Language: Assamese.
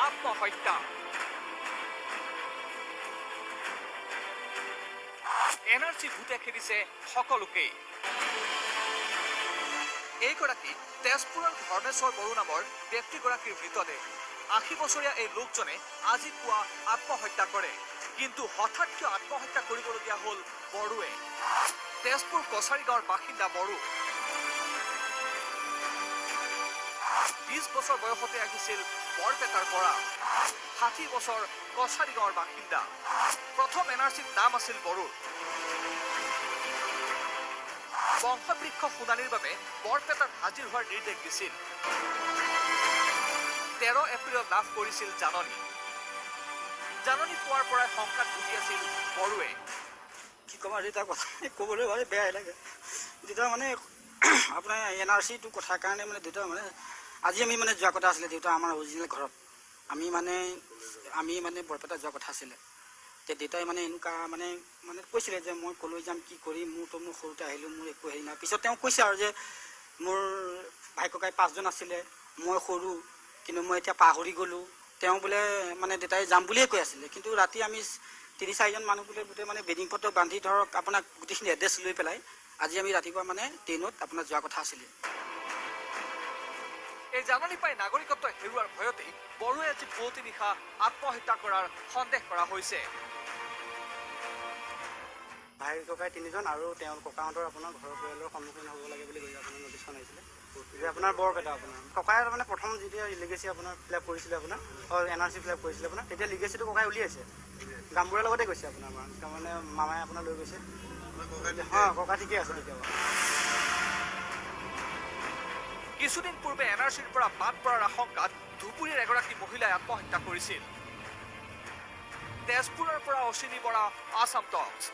আত্মহত্যা। এনআৰচি ভূতে খেদিছে সকলোকেই। এইগৰাকী তেজপুৰৰ ধৰ্মেশ্বৰ বড়ো নামৰ ব্যক্তিগৰাকীৰ মৃতদেহ। 80 বছৰীয়া এই লোকজনে আজি পুৱা আত্মহত্যা কৰে। কিন্তু হঠাৎ কিয় আত্মহত্যা কৰিবলগীয়া হ'ল বড়োৱে? তেজপুৰ কছাৰী গাঁৱৰ বাসিন্দা বড়ো 20 বছৰ বয়সতে আহিছিল বৰপেটাৰ পৰা। 60 বছৰ কছাৰী গাঁৱৰ বাসিন্দা। প্ৰথম এন আৰ চিত নাম আছিল বড়োৰ। বংশবৃক্ষ শুনানিৰ বাবে বৰপেটাত হাজিৰ হোৱাৰ নিৰ্দেশ দিছিল। 13 এপ্ৰিলত লাভ কৰিছিল জাননী। জাননী পোৱাৰ পৰাই শংকাত ভুগি আছিল বড়োৱে। কি ক'ম আৰু, দেউতাৰ কথা ক'বলৈ ভাৰি বেয়াই লাগে। দেউতা মানে আপোনাৰ এন আৰ চিটো কথাৰ কাৰণে মানে দেউতা মানে আজি আমি মানে যোৱা কথা আছিলে দেউতা আমাৰ অৰিজিনেল ঘৰত। আমি মানে বৰপেটা যোৱা কথা আছিলে। তেতিয়া দেউতাই মানে এনেকুৱা মানে মানে কৈছিলে যে মই ক'লৈ যাম, কি কৰিম, মোৰতো মোৰ সৰুতে আহিলোঁ, মোৰ একো হেৰি নাই। পিছত তেওঁ কৈছে আৰু যে মোৰ ভাই ককাই 5জন আছিলে, মই সৰু, কিন্তু মই এতিয়া পাহৰি গ'লোঁ। তেওঁ বোলে মানে দেউতাই যাম বুলিয়ে কৈ আছিলে, কিন্তু ৰাতি আমি 3-4জন মানুহ বোলে গোটেই মানে বেডিং পত্ৰ বান্ধি ধৰক আপোনাক গোটেইখিনি এড্ৰেছ লৈ পেলাই আজি আমি ৰাতিপুৱা মানে ট্ৰেইনত আপোনাৰ যোৱা কথা আছিলে। এই জাননী পাই নাগৰিকত্ব হেৰুৱাৰ ভয়তেই বড়োৱে আজি পুৱতি নিশা আত্মহত্যা কৰাৰ সন্দেহ কৰা হৈছে। ভাই ককাই 3জন আৰু তেওঁৰ ককাহঁতৰ আপোনাৰ ঘৰৰ পৰিয়ালৰ সন্মুখীন হ'ব লাগে বুলি কৈ আপোনাৰ নটিচখন আহিছিলে যে আপোনাৰ বৰপেটা আপোনাৰ ককাই মানে প্ৰথম যেতিয়া লিগেচি আপোনাৰ ফিল আপ কৰিছিলে আপোনাৰ N R C fill up কৰিছিলে আপোনাৰ, তেতিয়া লিগেচিটো ককাই উলিয়াইছে, গামবুঢ়াৰ লগতে গৈছে আপোনাৰ, তাৰমানে মামাই আপোনাৰ লৈ গৈছে। অঁ, ককা ঠিকে আছে তেতিয়া। কিছুদিন পূৰ্বে এন আৰ চিৰ পৰা বাদ পৰাৰ আশংকাত ধুবুৰীৰ এগৰাকী মহিলাই আত্মহত্যা কৰিছিল। তেজপুৰৰ পৰা অশ্বিনী বৰা, আছাম টক্স।